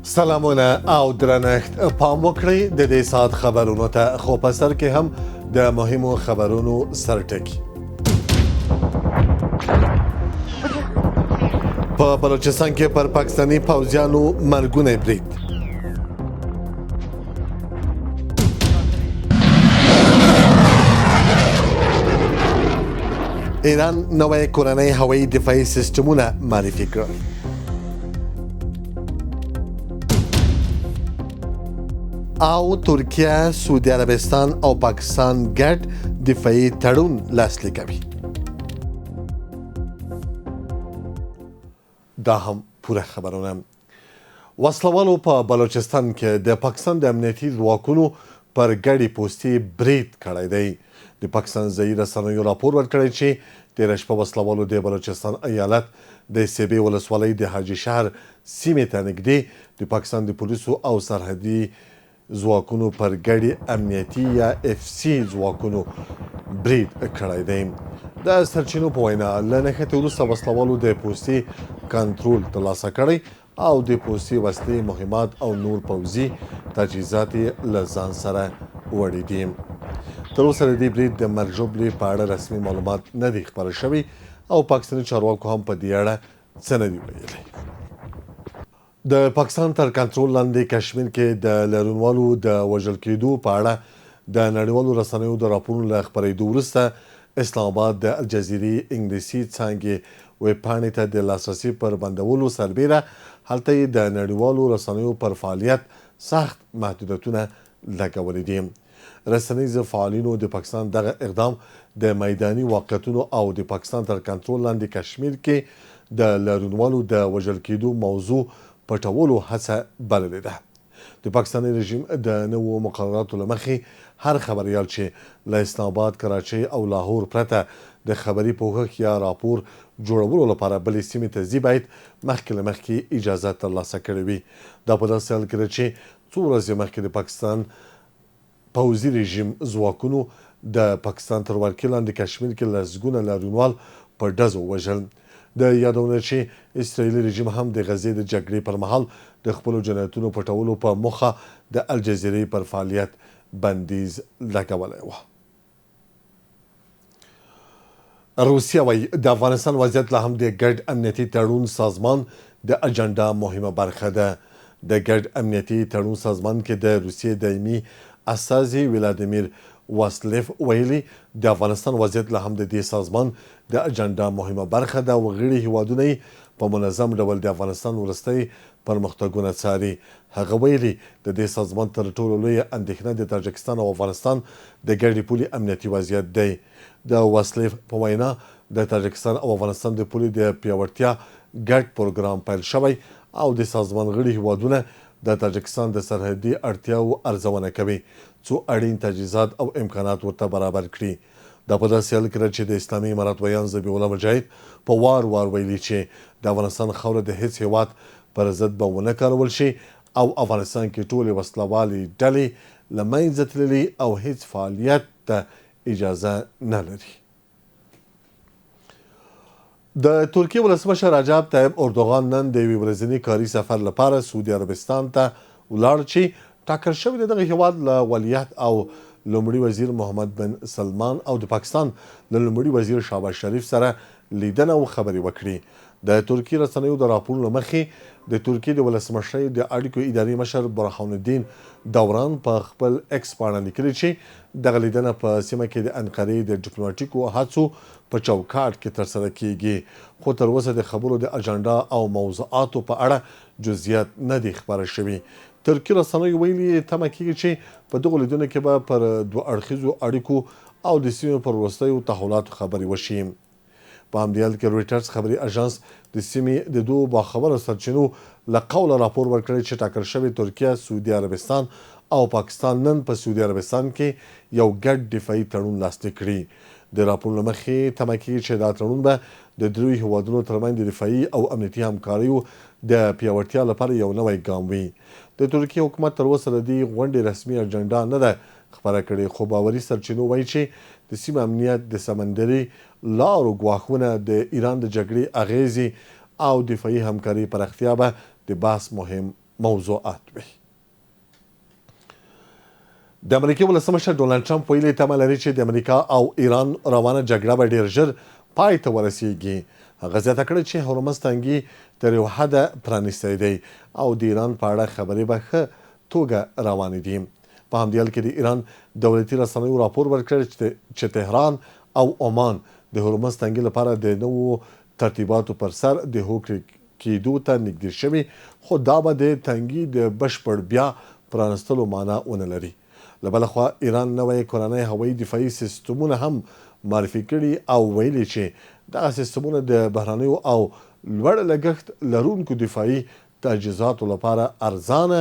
سلامونه او درنښت، پام وکړئ د دې ساعت خبرونو ته، خو په سر کې هم د مهمو خبرونو سرټکی. په بلوچستان کې پر پاکستاني پوځیانو مرګونی برید. ایران نوی کورنۍ هوایي دفاعي سیستمونه معرفي کړل. او ترکیه، سعودي عربستان او پاکستان ګډ دفاعي تړون لاسلیکوي. دا هم پوره خبرونه. وسلوالو په بلوچستان کې د پاکستان د امنیتي ځواکونو پر ګډې پوستې برید کړی دی. د پاکستان ځایي رسنیو راپور ورکړی چې تېره شپه وسلوالو د بلوچستان ایالت د سیبې ولسوالۍ د حاجي شهر سیمې ته نږدې د پاکستان د پولیسو او سرحدي ځواکونو پر ګډې امنیتي یا اف سي ځواکونو برید کړی دی. د سرچینو په وینا، له نښتې وروسته وسلوالو د پوستې کنټرول ترلاسه کړی او د پوستې وسلې، مهمات او نور پوځي تجهیزات یې له ځان سره وړي دي. تر اوسه د دې برید د مرګ ژوبلې په اړه رسمي معلومات نه دي خپاره شوي او پاکستاني چارواکو هم په دې اړه څه نه دي ویلي. د پاکستان تر کنټرول لاندې کشمیر کې د لرونوالو د وژل کېدو په اړه د نړیوالو رسنیو د راپورونو له خپرېدو وروسته، اسلام اباد د الجزیرې انګلیسي څانګې ویبپاڼې ته د لاسرسي پر بندولو سربېره، هلته یې د نړیوالو رسنیو پر فعالیت سخت محدودیتونه لګولي دي. رسنیز فعالینو د پاکستان دغه اقدام د میداني واقعیتونو او د پاکستان تر کنټرول لاندې کشمیر کې د لارونوالو د وژل کېدو موضوع پټولو هڅه بللې ده. د پاکستاني رژیم د نوو مقرراتو له مخې، هر خبریال چې له اسلام اباد، کراچۍ او لاهور پرته د خبري پوښښ یا راپور جوړولو لپاره بلې سیمې ته ځي، باید مخکې له مخکې اجازه ترلاسه کړې وي. دا په داسې حال کې ده چې څو ورځې مخکې د پاکستان پوځي رژیم ځواکونو د پاکستان تر ولکې لاندې کشمیر کې لسګونه لاریونوال په ډزو ووژل. د یادونې چې اسراییلي رژیم هم د غزې د جګړې پر مهال د خپلو جنایتونو پټولو په موخه د الجزیرې پر فعالیت بندیز لګولی و. روسیه وایي، د افغانستان وضعیت لا هم د ګډ امنیتي تړون سازمان د اجنډا مهمه برخه ده. د ګډ امنیتي تړون سازمان کې د روسیې دایمي استازي ولادیمیر واسلیف ویلي، د افغانستان وضعیت لا هم د دې سازمان د اجنډا مهمه برخه ده او غړي هېوادونه یې په منظم ډول د افغانستان وروستۍ پرمختګونه څاري. هغه ویلي، د دې سازمان تر ټولو لویه اندېښنه د تاجکستان او افغانستان د ګډې پولې امنیتي وضعیت دی. د واسلیف په وینا، د تاجکستان او افغانستان د پولې د پیاوړتیا ګډ پروګرام پیل شوی او د سازمان غړي هېوادونه د تاجکستان د سرحدي اړتیاوو ارزونه کوي، څو اړین تجهیزات او امکانات ورته برابر کړي. دا په داسې حال کې ده چې د اسلامي امارت ویاند ذبیح الله مجاهد په وار وار ویلي چې د افغانستان خاوره د هېڅ هېواد پر ضد به ونه کارول شي او افغانستان کې ټولې وسله والې ډلې له منځه تللي او هېڅ فعالیت ته اجازه نه لري. د ترکیې ولسمشر رجب طیب اردوغان نن د یوې ورځني کاري سفر لپاره سعودي عربستان ته ولاړ چې ټاکل شوې د دغه هیواد له ولیعهد او لومړي وزیر محمد بن سلمان او د پاکستان له لومړي وزیر شهباز شریف سره لیدنه او خبرې وکړي. د ترکي رسنیو د راپورونو له مخې، د ترکیې د ولسمشرۍ د اړیکو ادارې مشر برهان الدین دوران په خپل ایکس پاڼه لیکلي چې دغه لیدنه په سیمه کې د انقرې د ډیپلوماټیکو هڅو په چوکاټ کې ترسره کېږي، خو تر اوسه د خبرو د اجنډا او موضوعاتو په اړه جزییات نه دي خپاره شوي. ترکي رسنیو ویلي، تمه کېږي چې په دغو لیدنو کې به پر دوه اړخیزو اړیکو او د سیمې پر وروستیو تحولاتو خبرې وشي. په همدې حال کې رویټرز خبري اژانس د سیمې د دوو باخبره سرچینو له قوله راپور ورکړی چې ټاکل شوې ترکیه، سعودي عربستان او پاکستان نن په سعودي عربستان کې یو ګډ دفاعي تړون لاسلیک کړي. د راپورونو له مخې، تمه کېږي چې دا تړون به د دریو هېوادونو ترمنځ د دفاعي او امنیتي همکاریو د پیاوړتیا لپاره یو نوی ګام وي. د ترکیې حکومت تر اوسه د دې غونډې رسمي اجنډا نه ده خپره کړې، خو باوري سرچینو وايي چې د سیمې امنیت، د سمندري لارو ګواښونه، د ایران د جګړې اغېزې او دفاعي همکارۍ پراختیا به د بحث مهم موضوعات وي. د امریکې ولسمشر ډونالډ ټرمپ ویلي، تمه لري چې د امریکا او ایران روانه جګړه به ډېر ژر پای ته ورسیږي. هغه زیاته کړې چې هرمز تنګي تر یو حده پرانیستی دی او د ایران په اړه خبرې به ښه توګه روانې دي. په همدې حال کې د ایران دولتي رسنیو راپور ورکړی چې تهران او عمان د هرمز تنګي لپاره د نوو ترتیباتو پر سر د هوکړې کېدو ته نږدې شوي، خو دا به د تنګي د بشپړ بیا پرانستلو مانا ونه لري. له بله خوا ایران نوی کورنی هوایي دفاعي سیستمونه هم معرفي کړي او ویلي چې دغه سیستمونه د بهرنیو او لوړ لګښت لرونکو دفاعي تجهیزاتو لپاره ارزانه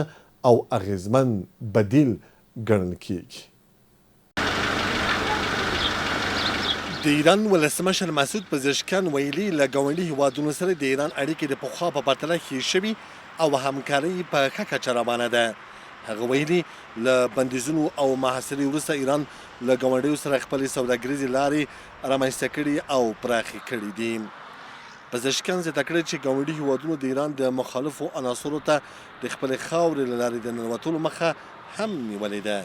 او اغېزمن بدیل ګڼل کېږي. د ایران ولسمشر مسعود پزشکیان ویلي، له ګاونډي هېوادونو سره د ایران اړیکې د پخوا په پرتله ښې شوي او همکاري په ښه کچه روانه ده. هغه ویلي، له بندیزونو او محاصرې وروسته ایران له ګاونډیو سره خپلې سوداګریزې لارې رامنځته کړي او پراخې کړې دي. پزشکیان زیاته کړې چې ګاونډي هېوادونو د ایران د مخالفو عناصرو ته د خپلې خاورې له لارې د ننوتلو مخه هم نیولې ده.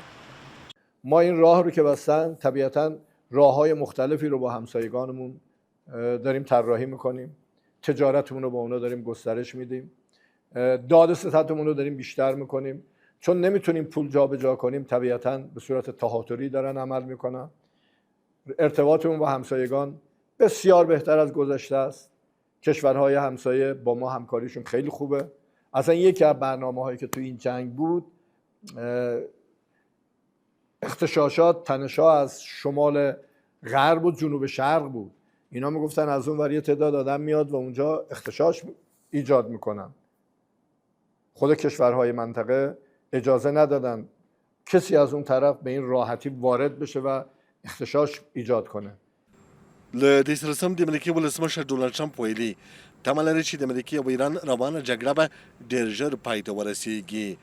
ما این راه رو که بستن، طبیعتا راه های مختلفی رو با همسایگانمون داریم طراحی میکنیم، تجارتمون رو با اونا داریم گسترش میدیم، داد و ستدمون رو داریم بیشتر میکنیم. چون نمیتونیم پول جابجا کنیم، طبیعتا به صورت تهاتری دارن عمل میکنن. ارتباطمون با همسایگان بسیار بهتر از گذشته است. کشورهای همسایه با ما همکاریشون خیلی خوبه. اصلا یکی از برنامه‌هایی که تو این جنگ بود، اختشاشات، تنش‌ها از شمال غرب و جنوب شرق بود. اینا میگفتن از اون ور یه تعداد آدم میاد و اونجا اختشاش ایجاد میکنن. خود کشورهای منطقه اجازه ندادن کسی از اون طرف به این راحتی وارد بشه و اختشاش ایجاد کنه. له دې سره سم د امریکې ولسمشر ډونالډ ټرمپ ویلي، تمه لري چې د امریکې او ایران روانه جګړه به ډېر ژر پای ته ورسېږي.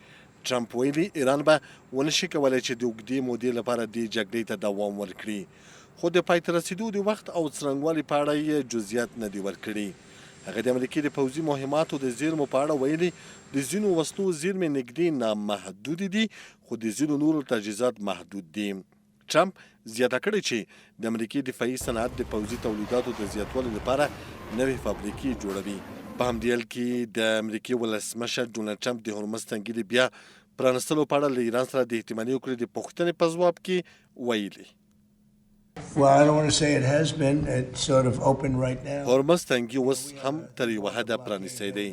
ټرمپ ویلي، ایران به ونه شي کولی چې د اوږدې مودې لپاره دې جګړې ته دوام ورکړي، خو د پای ته رسېدو د وخت او څرنګوالي په اړه یې جزییات نه دي ورکړي. هغه د امریکې د پوځي مهماتو د زېرمو په اړه ویلي، د ځینو وسلو زېرمې نږدې نامحدودې دي، خو د ځینو نورو تجهیزات محدود دي. ټرمپ زیاته کړې چې د امریکې دفاعي صنعت د پوځي تولیداتو د زیاتوالي لپاره نوې فابریکې جوړوي. په همدې حال کې د امریکې ولسمشر ډونالډ ټرمپ د هرمز تنګي د بیا پرانستلو په اړه له ایران سره د احتمالي هوکړې د پوښتنې په ځواب کې ویلي. هرمز تنګي اوس هم تر یوه حده پرانیستی دی.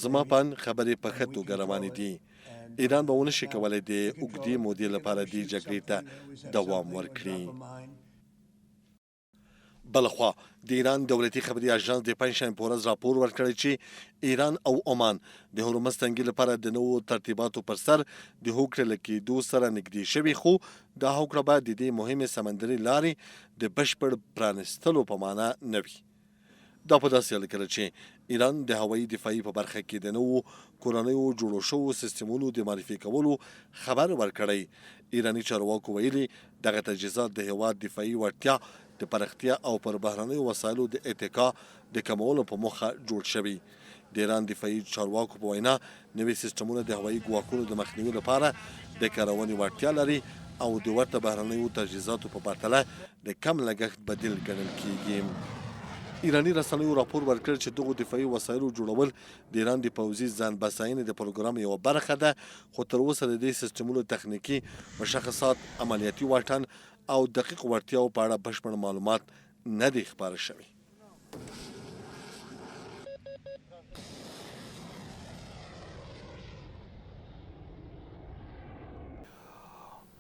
زما په اند خبرې په ښه توګه روانې دي. ایران به ونه شي کولای د اوږدې مودې لپاره دې جګړې ته دوام ورکړي. بلخوا د ایران دولتي خبري اژانس د پنجشنبې په ورځ راپور ورکړی چې ایران او عمان د هرمز تنګي لپاره د نوو ترتیباتو پر سر د هوکړې له کېدو سره نږدې شوي، خو دا هوکړه به د دې مهمې سمندري لارې د بشپړ پرانیستلو په معنی نه وي. دا په داسې حال کې ده چې ایران د هوایي دفاعي په برخه کې د نوو کورنیو جوړو شوو سیستمونو د معرفي کولو خبر ورکړی. ایراني چارواکو ویلي، دغه تجهیزات د هېواد دفاعي وړتیا د پراختیا او پر بهرنیو وسایلو د اتکا د کمولو په موخه جوړ شوي. د ایران دفاعي چارواکو په وینا، نوي سیسټمونه د هوایي ګواښونو د مخنیوي لپاره د کارونې وړتیا لري او د ورته بهرنیو تجهیزاتو په پرتله د کم لګښت بدیل ګڼل کېږي. ایراني رسنیو راپور ورکړ چې دغو دفاعي وسایلو جوړول د ایران د پوځي ځان بساینې د پروګرام یوه برخه ده، خو تر اوسه د دې سیسټمونو تخنیکي مشخصات، عملیاتي واټن او دقیقو وړتیاوو په اړه بشپړ معلومات نه دي خپاره شوي.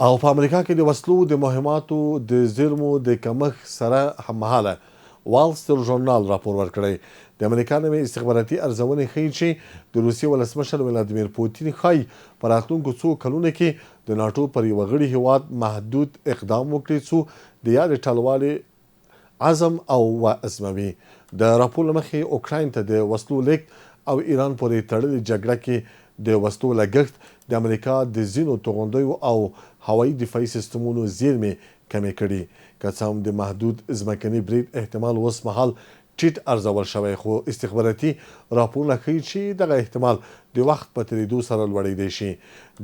او په امریکا کې د وسلو د مهماتو د زیرمو د کمښت سره هممهاله وال ستریټ ژورنال راپور ورکړی، د امریکا نوې استخباراتي ارزونې ښيي چې د روسیې ولسمشر ولادیمیر پوتین ښايي په راتلونکو څو کلونو کې د ناټو پر یوه غړي هیواد محدود اقدام وکړي څو د یادې ټلوالې عزم او وازموي. د راپور له مخې، اوکراین ته د وسلو لېږد او ایران پورې تړلې جګړه کې د وسلو لګښت د امریکا د ځینو توغندیو او هوایي دفاعي سیستمونو زېرمې کمې کړي. که څه هم د محدود ځمکني برید احتمال اوس مهال ټیټ ارزول شوی، خو استخباراتي راپورونه ښيي چې دغه احتمال د وخت په تېرېدو سره لوړېدی شي.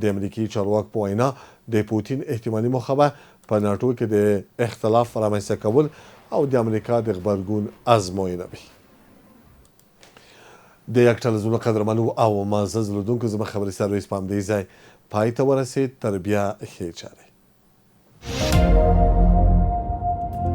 د امریکي چارواکو په وینا، د پوتین احتمالي موخه به په ناټو کې د اختلاف رامنځته کول او د امریکا د غبرګون ازموینه وي. د یک ټلویزیون قدرمنو او معزز لیدونکو، زموږ خبري سرویس په همدې ځای پای ته ورسېد. تر بیا ښې چارې.